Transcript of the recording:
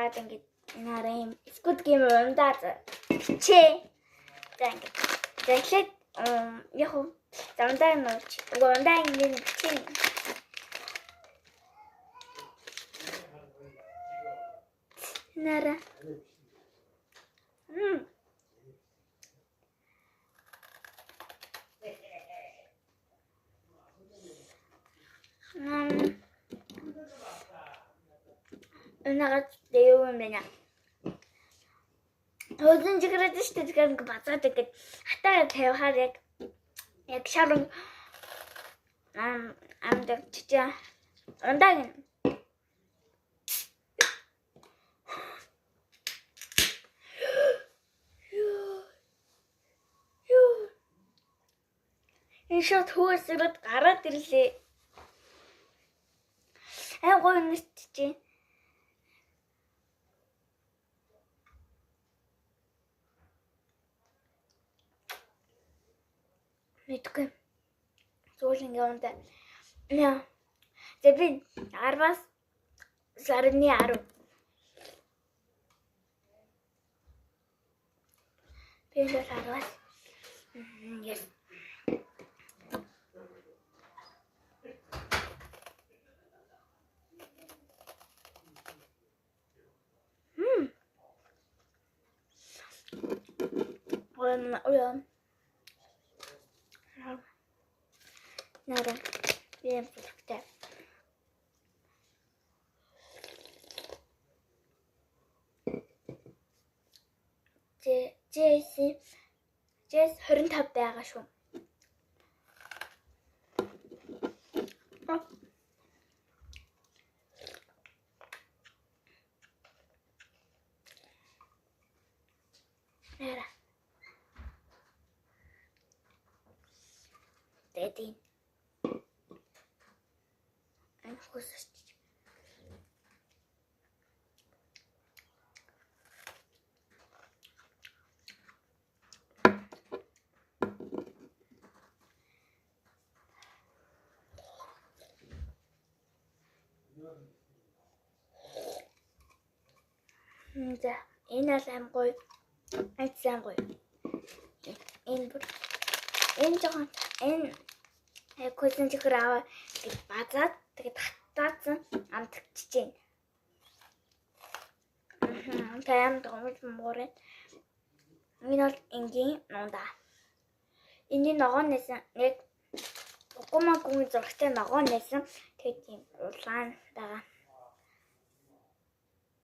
За ингээд нараа юм Squid Game ундаа бичээ. За ингээд. За эхлээд яг уу за ундаа нууч. Уг ундаа ингээд бичээ. Нара. Мм. Мм. Өнөөдөр юу юм бэ? Хөлн жигрээд шүү дээ. Тэгэхээр ингээ базаад ингээд хатаа тавихаар яг шаран амдаг чичээ. Ундаа гин. Юу. Энэ шот хөөс өрөөд гараад ирлээ. Ай гоё юм чи. Мэдгүй. Зүгээр л ингээ ундаа. Яа. За би 10-аас сарны 10. Би л 10-аас. Yes. Мм. Ой. Нара. Би юм зүрхтэй. Жэс Жэс 25 байгаа шүү. Нара. Дэдин. Ань хөөсөж. За энэ бол аим гоё. Айцсан гоё. Энэ бүр энэ жоохон энэ хөлн чихэр аваа гэж базаад тэгээд хатаацсан амтгчж байна. Тайм гомд муурэ. Энэ бол энгийн нундаа. Энэний ногоон нэсэн нэг Укумагүн зурагтай ногоон нэсэн. Тэгээд тийм улаан байгаа.